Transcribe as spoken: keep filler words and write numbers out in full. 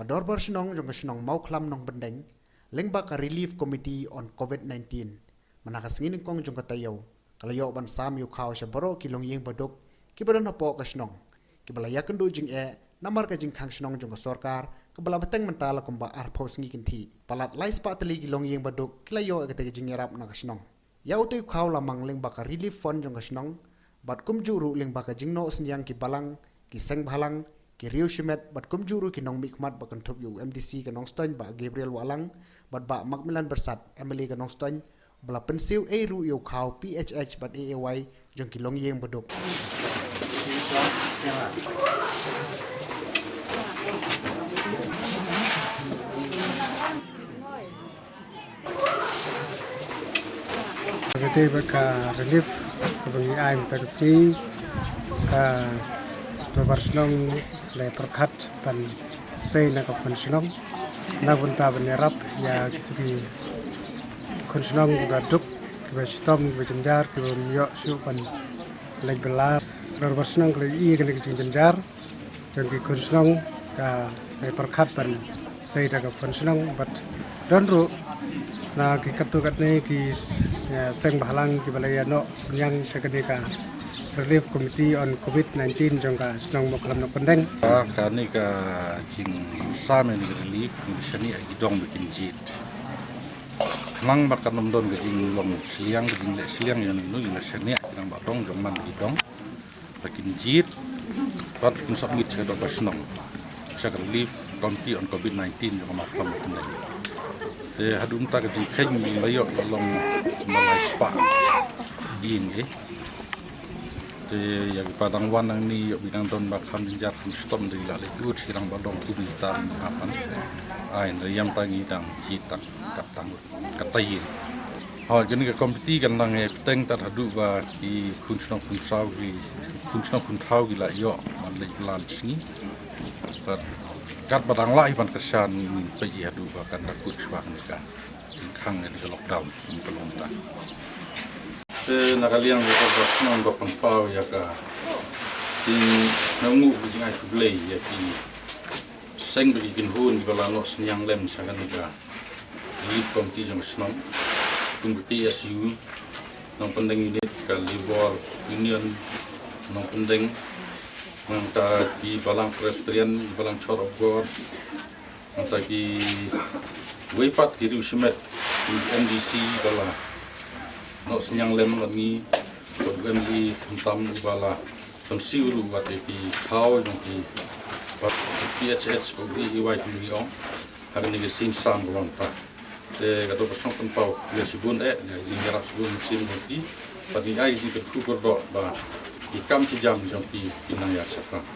Dorbar Shnong jong ka shnong Mawkhlam Nongpyndeng lyngba ka Relief Committee on covid nineteen mynta ka sngi nyngkong jong ka taïew ka la ïoh ban sam ïa u khaw sha baroh ki longïing baduk kiba don hapoh ka shnong kiba la ïakynduh jingeh namar ka jingkhang shnong jong ka sorkar kaba la bteng mynta la kumba arphew sngi kynthih. Palat lai spah tylli ki longïing baduk ki la ïoh ïa kata ka jingïarap na ka shnong. Ïa uta u khaw la mang lyngba ka relief fund jong ka shnong bad kumjuh ruh lyngba ka jingnoh synñiang ki balang, ki seng bhalang, ki riew shimet bad kumjuh ruh ki nongmihkhmat ba kynthup ïa u M D C ka Nongstoiñ Bah Gabriel Wahlang bad Bah Macmillan Byrsat, M L A ka Nongstoiñ, ba la pynsiew ei ruh ïa u khaw P H H bad A A Y jong ki longïing baduk. Ka dei bad ka relief kaba ngi ai mynta ka sngi, ka Dorbar Shnong la pyrkhat ban sei na ka fund shnong na ka bynta ban ïarap ïa kito ki khun shnong kiba duk, kiba shitom, kiba jynjar, kiba ym ïoh shuh ban leit bylla. Ka Dorbar Shnong ka la ïohi ïa kane ka jingjynjar jong ki khun shnong, ka la pyrkhat ban sei da ka fund shnong bad don ruh na ki katto katne ki s-, ïa, seng bhalang kiba la ïa noh synñiang sha kane ka Relief Committee on covid nineteen jong ka shnong Mawkhlam Nongpyndeng. Kane ka jingsam ïa kane ka relief ngi la shaniah ïa ki dong ba kin jied. Khnang ba kan ym don ka jinglong shiliang, ka jingleh shiliang ïa uno uno, ngi la shaniah ïa ki rangbah dong jong man ki dong ba kin jied bad kin submit sha ka Dorbar Shnong, sha ka Relief Committee on covid nineteen jong ka Mawkhlam Nongpyndeng. Te haduh mynta ka jingkheiñ ngi la ïoh ka long kumba lai spah ïing eh. Te ïa kiba dang wan nangne ïoh ba dang don ba kham jynjar kham shitom, te ngi la leit ud sha ki rangbah dong kum kita ha pan. Ai, hynrei ïa mynta ngi dang jied tang kat tang ka taïew. Hooid, kane ka committee kan nang ïa bteng tad haduh ba ki khun shnong khun saw, ki khun shnong khun thaw ki la ïoh ban leit bylla sngi. Bad katba dang lah hi ban kyrshan, peit haduh ba kan da kut shuwa kane ka jingkhang, ïa ka lockdown kum ka long mynta. Te na ka liang ka Dorbar Shnong ka pynpaw ïa ka jingsngewnguh, ka jingai khublei ïa ki seng bad ki kynhun kiba la noh synñiang lem sha kane ka Relief Committee jong ka shnong, kum ka K S U Nongpyndeng Unit, ka Labour Union Nongpyndeng, nangta ki balang Presbyterian, ki balang Church of God, nangta kiwei pat ki riew shimet, ki M D C ba la noh synñiang lem bad ngi, bad u M L A khamtam uba la pynsiew ruh bad ïa ki thaw jong ki, bad P H H bad A A Y kumba ngi ong ha kane ka sien sam kaba mynta. Te ka Dorbar Shnong pynpaw ïa shibun eh, ïa ka jingïarap shibun mynsiem jong ki, bad ngi ai ka jingkyrkhu kyrdoh ba ki kam ki jam jong ki kin nang ïaid shaphrang.